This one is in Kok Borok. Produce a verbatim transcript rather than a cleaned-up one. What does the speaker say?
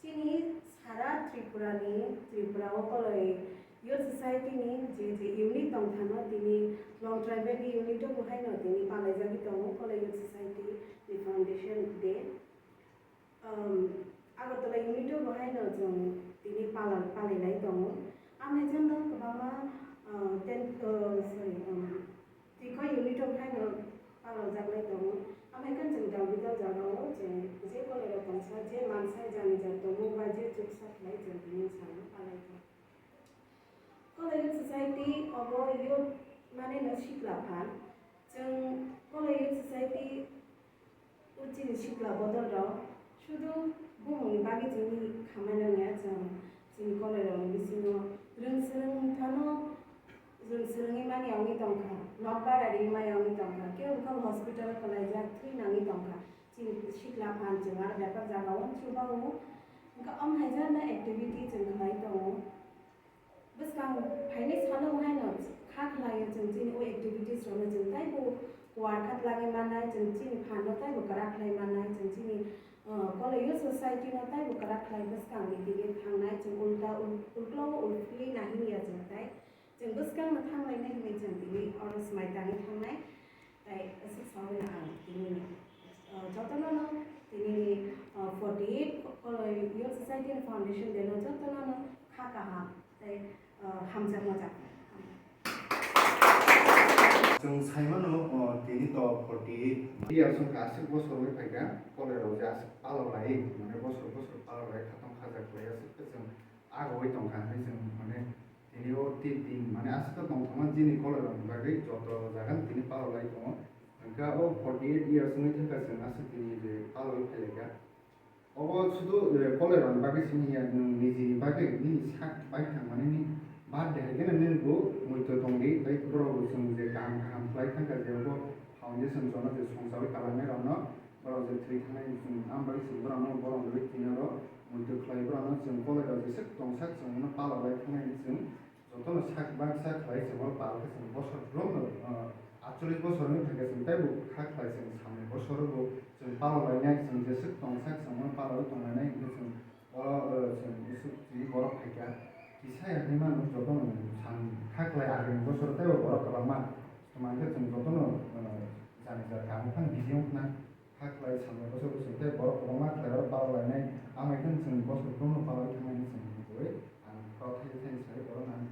Chini sara Tripura ni, Tripura o Koloi Youth Society ni je je unit tong thano, tini Long Tribal ni unit o bo haino tini palaijagwi tongo Koloi Youth Society ni Foundation Day. Um, Agartala unit o bo haino chwng tini pala-, palailai tongo. Amai jando kwbangma, uh, ten, uh, sorry, um, Tikho unit o haino palajaklai tongo. Amai khe chwng dal bidal jagao chwng je Koloi rok tongsa, je mansa jani jat tongmung bai je chuksa khlai chwng tini salo palai tongo. Koloi Youth Society obo youth mane no sikla phan. Chwng Koloi Youth Society o chini sikla bodol rok sudu bumungni bagwi chini khamai nangya chwng chini Koloi rokni bisingo rwng swrwng thano rwng swrwngwi manya wngwi tongkha, nok bara ri manya wngwi tongkha, kebo wngkha hospital o kwlaijak thwi nangwi tongkha. Chini sikla phan chwng aro bepar jagao chubago wngkha, om haijak na activity chwng khlai tongo. Bwskang phainai salo haino kha khlaio chwng chini o activities rokno chwng taibo kuar kha tlangwi mannai, chwng chini phan no taibo kwrak khlai mannai, chwng chini, uh, Koloi Youth Society no taibo kwrak khlai bwskang ni dige thangnai, chwng ulta ul-, ulklogo ulphilwi nahiya chwng tai. Chwng bwskang no thanglainai hinwi chwng tini oro swmai tangwi thangnai. Tai aswk saui ang tini ni, uh, jotono no tini ni, uh, forty eight Koloi Youth Society ni Foundation Day no jotono no kha kaham tai, uh, hamjakma jak. Chwng sai mano, uh, tini to forty eight years wngkha, aswk bosor wngwi phaikha, Koloi rok je aswk palok lai, mane bosor bosor palok lai, khatong khajak lai, aswk khe chwng agoi tongkha hinwi chwng mane tini o tin din mane aswk tongthokma chini Koloi rokni bagwi joto jaga tini palok lai tongo. Hwnkhe o forty eight years wngwi thangkha chwng aswk tini je palogwi phailaikha. Obo sudu, eh, Koloi rokni bagwi simi ya, nwng nijini bagwi nini sak bai thangmani ni birthday hai kheno nini bo muitu tongdi, tei borok bo chwng je kaham kaham khlai thangkha je obo foundation jono je songchawi kalangnai rokno, borok je thwi thangnai chwng am bagwi chwng borokno borom rwui tini oro muitu khlai borokno chwng Koloi rok jeswk tongsak chwng bono palok lai thangnai chwng. Jotono sak baksa khlai chwng o pal khe chwng bosor kwbangno, ah, atchollish bosor wngwi thangkhe chwng teibo kha khlai chwng samni bosoro bo chwng palok lainai, chwng jeswk tongsak chwng bono palok tongnai hwnkhe chwng oro, ah, chwng jeswk twi borok phaikha kisa ya hinwi mano jotono chwng kha khlai agini bosoro teibo borok kwbangma tongmani khe chwng jotono, ah, jani jat kaham phano video wngkha na kha khlai samni bosor bo chwng tei borok kwbangma khlai oro palok lainai amai khe chwng bosor kwbangno palok thangnai hinwi chwng twiwi ang kok thaisa thaisa sai borok nang